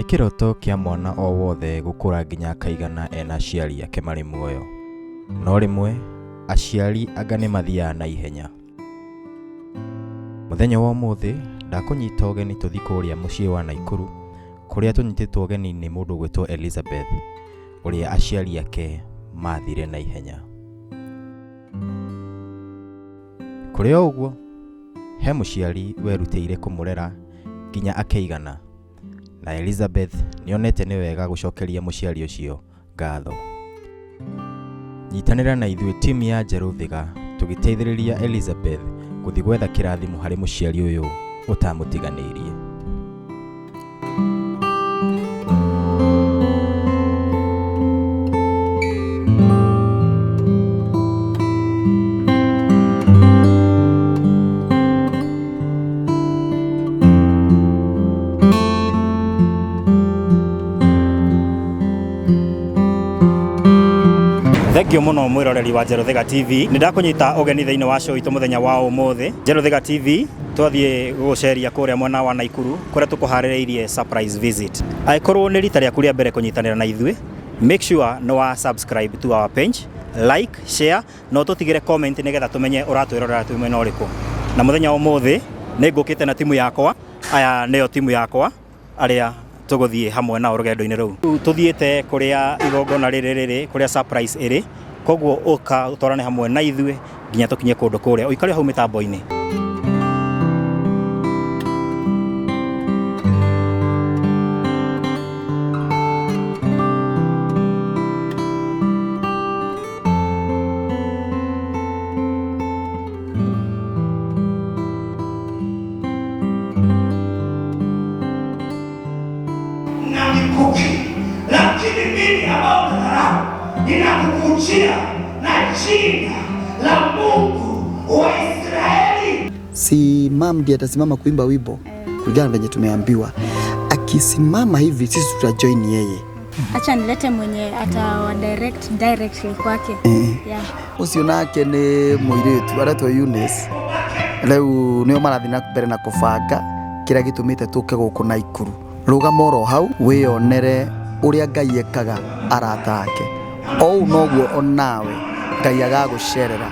Nĩ kĩroto kĩa mwana o wothe gũkũra nginya akaigana ena aciari ake marĩ muoyo. No rĩmwe, aciari anga nĩ mathiaga na ihenya. Mũthenya wa ũmũthĩ, ndakũnyita ũgeni tũthiĩ kũrĩa mũciĩ wa Naikuru, kũrĩa tũnyitĩtwo ũgeni nĩ mũndũ ũgwĩtwo Elizabeth, ũrĩa aciari ake mathire na ihenya. Kũrĩ o ũguo, he mũciari werutĩire kũmũrera nginya akeigana, na Elizabeth nĩonete nĩ wega gũcokeria mũciari ũcio ngatho. Nyitanĩra na ithuĩ timu ya Njerũ Thiga tũgĩteithĩrĩria Elizabeth gũthiĩ gwetha kĩrathimo harĩ mũciari ũyũ ũtamũtiganĩirie. Thengio muno mwiroreri wa Njerũ Thiga TV. Nĩ ndakũnyita ũgeni thĩinĩ wa show itũ mũthenya wa ũmũthĩ. Njerũ Thiga TV twathiĩ gũceria kũrĩa mwena wa Naikuru kũrĩa tũkũharĩrĩirie surprise visit. Angĩkorwo nĩ rita rĩaku rĩa mbere kũnyitanĩra na ithuĩ, make sure nĩ wa subscribe to our page, like, share na ũtũtigĩre comment nĩgetha tũmenye ũratwĩrorera twĩ mwena ũrĩkũ. Na mũthenya wa ũmũthĩ nĩ ngũkĩte na timu yakwa, aya nĩo timu yakwa arĩa tũgũthiĩ hamwe nao rũgendo-inĩ rũu. Rĩu tũthiĩte kũrĩa igongona rĩrĩ rĩrĩ, kũrĩa surprise ĩrĩ, koguo ũka ũtwarane hamwe na ithuĩ nginya tũkinye kũndũ kũrĩa. Ũikare hau mĩtambo-inĩ. Na mikuki, lakini mimi ambao unadharau ninakukujia na jina la Mungu wa Israeli. Si mam ndiye atasimama kuimba wimbo kulingana venye tumeambiwa. Akisimama hivi sisi tutajoin yeye. Acha nilete mwenye atawa direct directly kwake. Yeah. Ucio nake nĩ mũirĩtu aretwo Eunice. Rĩu nĩo marathiĩ na mbere na kũbanga kĩrĩa gĩtũmĩte tũke gũkũ Naikuru. Rũgama oro hau wĩyonere ũrĩa Ngai ekaga arata ake. O ũũ noguo onawe Ngai agagũcerera.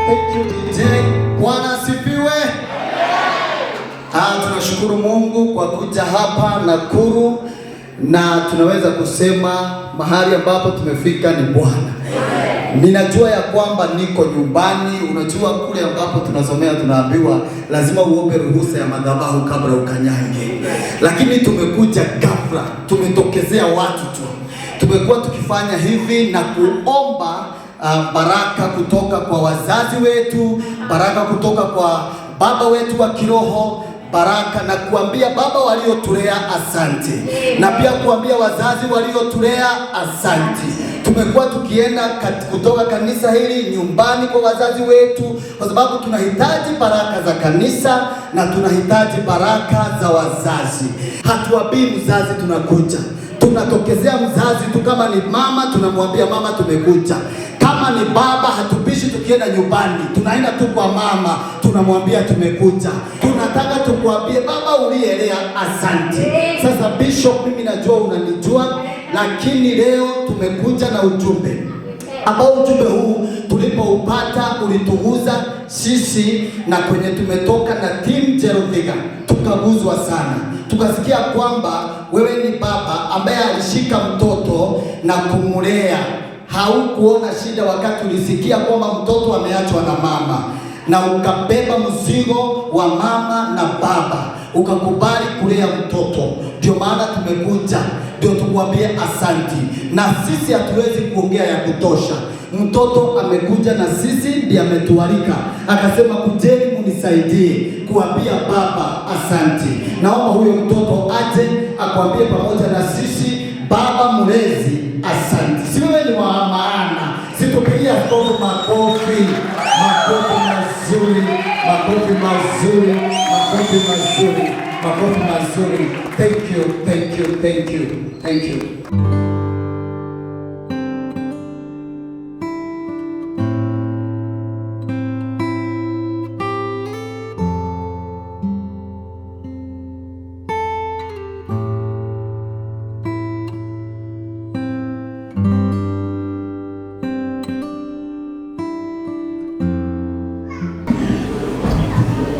Thank you DJ. Bwana asifiwe. Tunashukuru Mungu kwa kuja hapa Nakuru na tunaweza kusema mahali ambapo tumefika ni Bwana. Ninajua ya kwamba niko nyumbani. Unajua kule ambapo tunasomea tunaambiwa lazima uombe ruhusa ya madhabahu kabla ukanyange. Lakini tumekuja ghafla, tumetokezea watu tu. Tumekuwa tukifanya hivi na kuomba baraka kutoka kwa wazazi wetu, baraka kutoka kwa baba wetu wa kiroho, baraka na kuambia baba waliotulea asante, na pia kuambia wazazi waliotulea asante. Tumekuwa tukienda kutoka kanisa hili nyumbani kwa wazazi wetu, kwa sababu tunahitaji baraka za kanisa na tunahitaji baraka za wazazi. Hatuambii mzazi tunakuja, tunatokezea mzazi tu. Kama ni mama tunamwambia mama tumekuja. Kama ni baba hatupishi tukienda nyumbani, tunaenda tu kwa mama tunamwambia tumekuja. Tunataka tukuambie baba ulielea asante. Sasa Bishop, mimi najua unanijua, lakini leo tumekuja na ujumbe ambao ujumbe huu tulipoupata ulituguza sisi na kwenye tumetoka na team Njerũ Thiga tukaguzwa sana. Tukasikia kwamba wewe ni baba ambaye alishika mtoto na kumulea. Haukuona shida wakati ulisikia kwamba mtoto ameachwa na mama, na ukabeba mzigo wa mama na baba, ukakubali kulea mtoto. Ndio maana tumekuja. ndio tukuambie asanti, na sisi hatuwezi kuongea ya kutosha. Mtoto amekuja na sisi ndiye ametualika, akasema kujeni munisaidie kuambia baba asanti. Naomba huyo mtoto aje akwambie pamoja na sisi, baba mlezi asanti. Si wewe ni wa maana, situpigie askofu makofi, makofi mazuri, makofi mazuri, makofi mazuri, makofi mazuri. Thank you, thank you, thank you, thank you.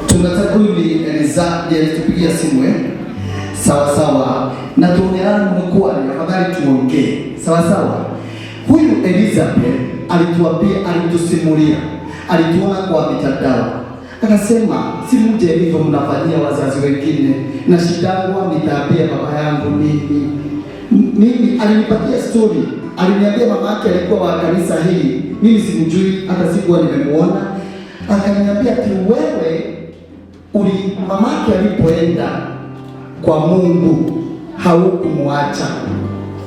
Tunataka huyu ni Eliza ndiye alitupigia simu Sawa sawa. Na tuoneana mkwani, afadhali tuongee. Sawa sawa. Huyu Elizabeth alituambia, alitusimulia, alituona kwa mitandao. Akasema si mje hivyo mnafanyia wazazi wengine, na shidangwa nitaambia baba yangu nini. Mimi alinipatia story, aliniambia mama yake alikuwa wa kanisa hili, mimi simjui hata sikuwa nimemuona. Akaniambia ati wewe mamake alipoenda kwa Mungu haukumwacha,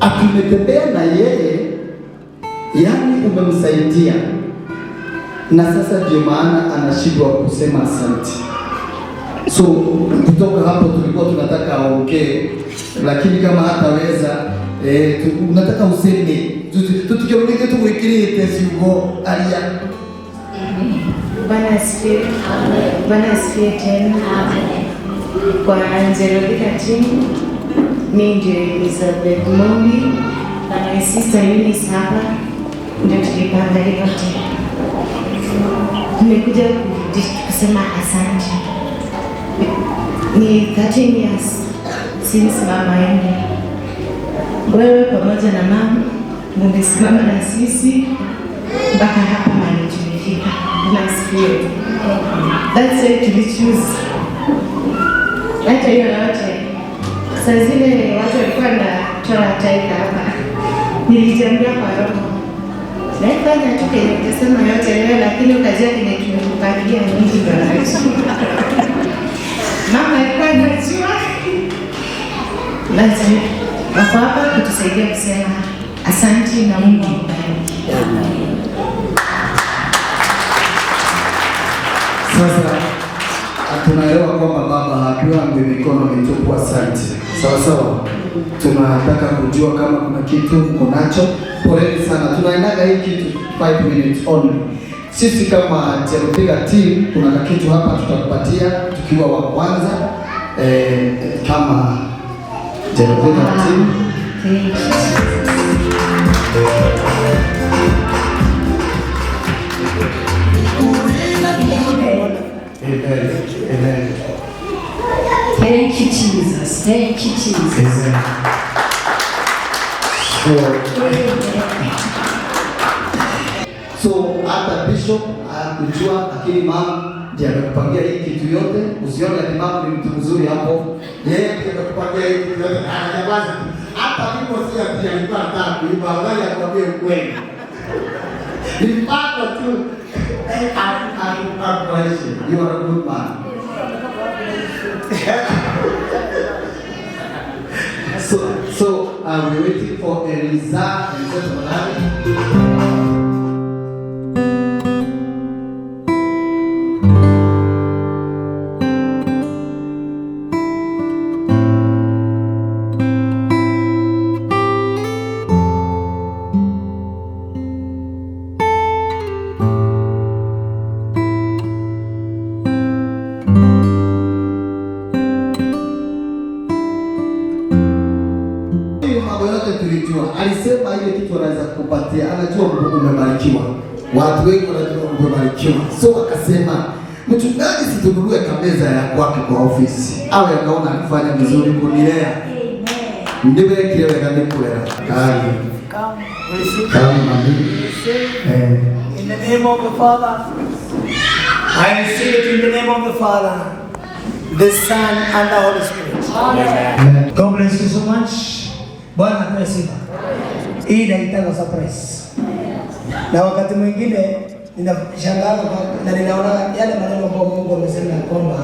atumetembea na yeye, yani umemsaidia, na sasa ndio maana anashindwa kusema asante. So kutoka hapo tulikuwa tunataka aongee, lakini kama hataweza unataka useme tutikioneke tuwikirite ciugo aria. Bwana asifiwe. Bwana asifiwe tena. Kwa Njerodhika team, mimi ndio Elizabeth Mumbi na my sister Eunice hapa ndio tulipanga yote. Nimekuja kusema asante. Ni 13 years since mama aende. Wewe pamoja na mama mmesimama na sisi mpaka hapa mahali tumefika. Bwana asifiwe. That's why tulichoose. Hata hiyo yote. Saa zile watu walikuwa wanatoa tithe hapa. Nilitembea kwa roho. Naifanya tu kenye utasema yote leo, lakini ukajua kenye tumekupangia Mungu ndo anajua. Mama alikuwa anajua. Lazima wako hapa kutusaidia kusema asante na Mungu akubariki. Sasa tunaelewa kwamba baba hapewi mikono mitupu. Asante. Sawa sawa. Tunataka kujua kama kuna kitu mko nacho. Poleni sana. Tunaendaga hii kitu 5 minutes only. Sisi kama Jeropiga team kuna kitu hapa tutakupatia tukiwa wa kwanza kama Jeropiga team. Thank you. Amen. Amen. Thank you, Jesus. Thank you, Jesus. Amen. So hata bishop hakujua, lakini mama ndiye amekupangia hii kitu yote. Usione ati mama ni mtu mzuri hapo, yeye ndiye amekupangia hii kitu yote. Ananyamaza tu. Hata mimi si ati alikuwa anataka kuiba, bali akwambie ukweli. Ni mpango tu. You are a good man. So we're waiting for Eliza and Seth. Alisema ile kitu anaweza kukupatia, anajua umebarikiwa. Watu wengi wanajua umebarikiwa. So akasema mchungaji, sitununue kameza ya kwake kwa ofisi. Awe akaona alifanya vizuri kunilea. Ndiwe kile kanikulea. Kali. Kali mami. In the name of the Father, I receive it in the name of the Father, the Son, and the Holy Spirit. Amen. God bless you so much. Bwana apewe sifa. Hii inaitwa surprise. Na wakati mwingine ninashangaa na ninaona yale maneno ambayo Mungu amesema ya kwamba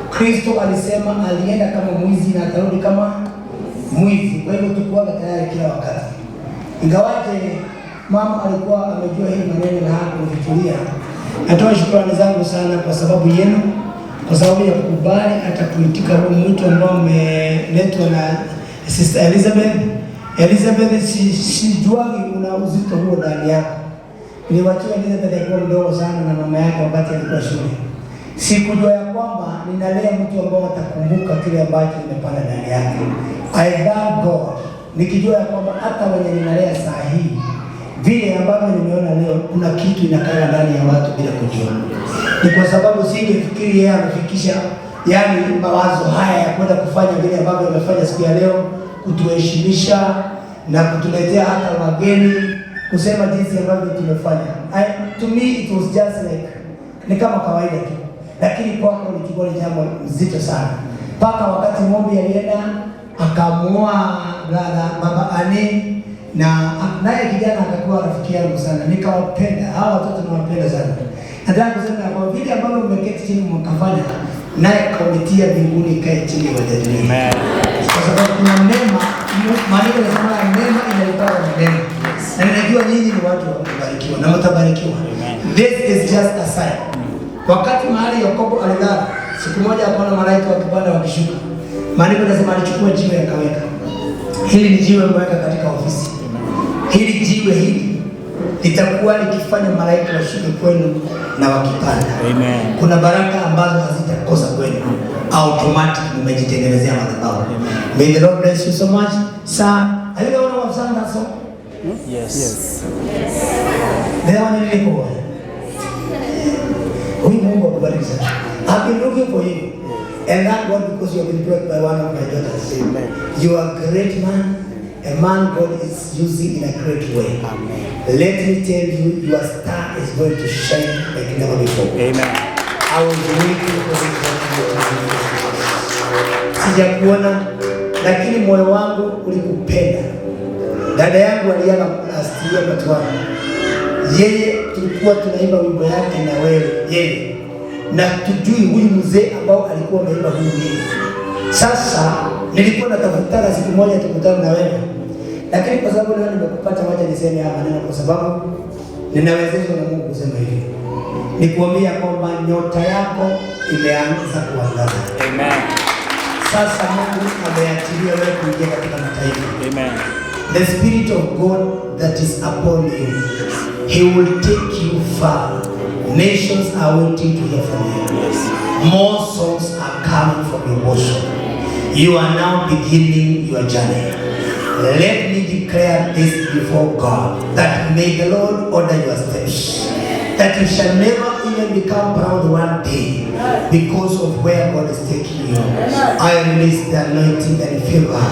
Kristo alisema alienda kama mwizi na atarudi kama mwizi. Kwa hivyo tukuwaga tayari kila wakati. Ingawaje mama alikuwa amejua hii maneno na hakunifichulia. Natoa shukrani zangu sana kwa sababu yenu, kwa sababu ya kukubali hata kuitika huu mwito ambao umeletwa na Sister Elizabeth. Elizabeth, sijuagi una uzito huo ndani yako. Niliwachiwa Elizabeth akiwa mdogo sana na mama yake wakati alikuwa shule. Sikujua ya kwamba ninalea mtu ambao atakumbuka kile ambacho nimepanda ndani yake. I thank God nikijua ya kwamba hata wenye ninalea saa hii vile ambavyo nimeona leo, kuna kitu inakaa ndani ya watu bila kujua. Ni kwa sababu singefikiri yeye amefikisha yani mawazo haya ya kwenda kufanya vile ambavyo amefanya siku ya leo, kutuheshimisha na kutuletea hata wageni, kusema jinsi ambavyo tumefanya. To me it was just like ni kama kawaida tu, lakini kwako ilikuwa ni jambo mzito sana, mpaka wakati Mombi alienda akamuoa brother baba Ani na naye kijana akakuwa rafiki yangu sana, nikawapenda hawa watoto, nawapenda sana. Nataka kusema ya kwamba vile ambavyo mmeketi chini mkafanya, naye komiti ya mbinguni ikae chini wajadili, kwa sababu kuna mema. Maandiko yanasema mema inalipwa na mema, na ninajua nyinyi ni watu wa kubarikiwa na mtabarikiwa. This is just a sign. Wakati mahali Yakobo alilala, siku moja akaona malaika wakipanda wakishuka. Maandiko yanasema alichukua jiwe akaweka. Hili ni jiwe ameweka katika ofisi. Hili jiwe hili litakuwa likifanya malaika washuke kwenu na wakipanda. Amen. Kuna baraka ambazo hazitakosa kwenu. Automatic mmejitengenezea madhabahu. May the Lord bless you so much. Sir, are you the one who have sung that song? Yes. Yes. The one nilikuwa. Huyu Mungu akubariki sana. I've been looking for you. And thank God because you have been brought by one of my daughters. Amen. You are a great man, a man God is using in a great way. Amen. Let me tell you, your star is going to shine like never before. Amen. I was waiting for this moment. Sijakuona, lakini moyo wangu ulikupenda. Dada yangu aliaga last year but one. Yeye tulikuwa tunaimba wimbo yake na wewe, yeye na tujui huyu mzee ambao alikuwa ameimba huyu wimbo. Sasa nilikuwa natafutana siku moja tukutane na wewe, lakini kwa sababu leo nimekupata, wacha niseme haya maneno kwa sababu ninawezeshwa na Mungu kusema hivi. Nikuambia kwamba nyota yako imeanza kuangaza. Amen. Sasa Mungu ameachilia wewe kuingia katika mataifa. Amen. The Spirit of God that is upon you, He will take you far. Nations are waiting to hear from you. Yes. More songs are coming from your bosom. You are now beginning your journey. Let me declare this before God, that may the Lord order your steps, that you shall never even become proud one day because of where God is taking you. I release the anointing and favor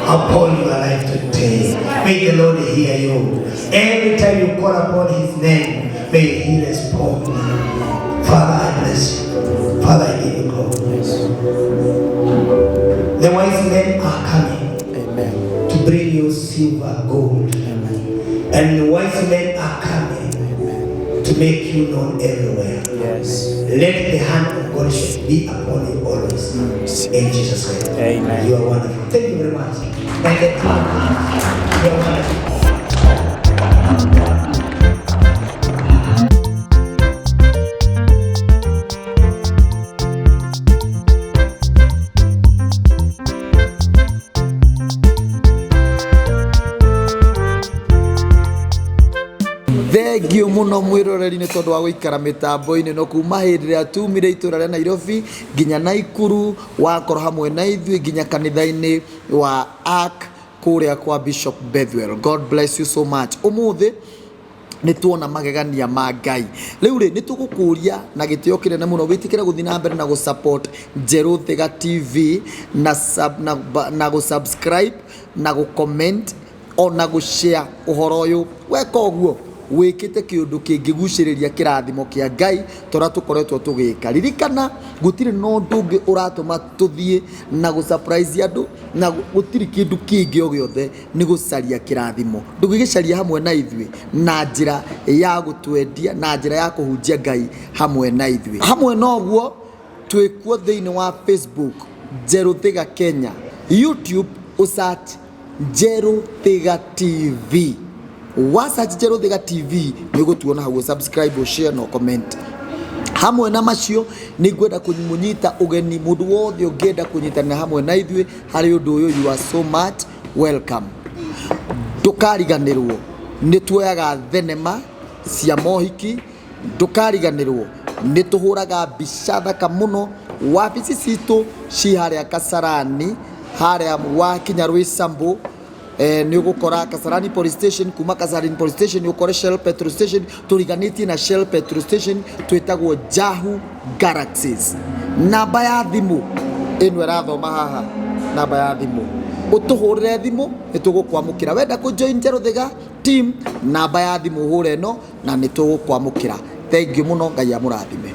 upon your life today. May the Lord hear you. Every time you call upon His name, may He respond. Father, I bless you. Father, I give you glory. The wise men are coming Amen. to bring you silver, gold. And the wise men are coming to make you known everywhere. Yes. Let the hand of God be upon you always. In Jesus' name. Amen. You are wonderful. Thank you very much. And the team, you are wonderful. Thengio muno mwiroreri nĩ tondũ wa gũikara mĩtambo-inĩ no kuma hĩndĩ ĩrĩa tumire itũra rĩa Nairobi nginya Naikuru, wakorwo hamwe na ithuĩ nginya kanitha-inĩ wa Ark kũrĩa kwa Bishop Bethwell. God bless you so much. Ũmũthĩ nĩ tuona magegania ma Ngai. Rĩu rĩ, nĩ tũgũkũria na gĩtĩo kĩnene mũno wĩtĩkĩre gũthiĩ na mbere na gũ-support Njerũ Thĩga TV na, sub, na, na gũ-subscribe na gũ-comment ona gũ-share ũhoro ũyũ. Weka ũguo Wĩkĩte kĩũndũ kĩngĩgucĩrĩria kĩrathimo kĩa Ngai tũrĩa tũkoretwo tũgĩka. Ririkana gũtirĩ na ũndũ ũngĩ ũratũma tũthiĩ na gũ surprise andũ, na gũtirĩ kĩndũ kĩngĩ o gĩothe, nĩ gũcaria kĩrathimo. Ndũngĩgĩcaria hamwe na ithuĩ na njĩra ya gũtwendia, na njĩra ya kũhunjia Ngai hamwe na ithuĩ. Hamwe na ũguo twĩkuo thĩinĩ wa Facebook Njerũ Thiga Kenya, YouTube ũsearch Njerũ Thiga TV. Wa search Njerũ Thiga TV nĩ ũgũtuona hau, subscribe, share na comment. Hamwe na macio nĩ ngwenda kũmũnyita ũgeni mũndũ wothe ũngĩenda kũnyitanĩra hamwe na ithuĩ harĩ ũndũ ũyũ, you are so much welcome. Ndũkariganĩrwo nĩ tuoyaga thenema cia mohiki, ndũkariganĩrwo nĩ tũhũraga mbica thaka mũno. Wabici citũ ci harĩa Kasarani, harĩa wakinya Rwĩcambũ nĩ ũgũkora Kasarani Police Station. Kuma Kasarani Police Station nĩ ũkore Shell Petrol Station, tũriganĩtie na Shell Petrol Station, twĩtagwo Jahu Galaxies. Namba ya thimũ ĩno ĩrathoma haha, namba ya thimũ ũtũhũrĩre thimũ nĩ tũgũkwamũkĩra. Wenda kũ join Njerũ Thiga team, namba ya thimũ hũre ĩno na nĩ tũgũkwamũkĩra. Thank you mũno, Ngai amũrathime.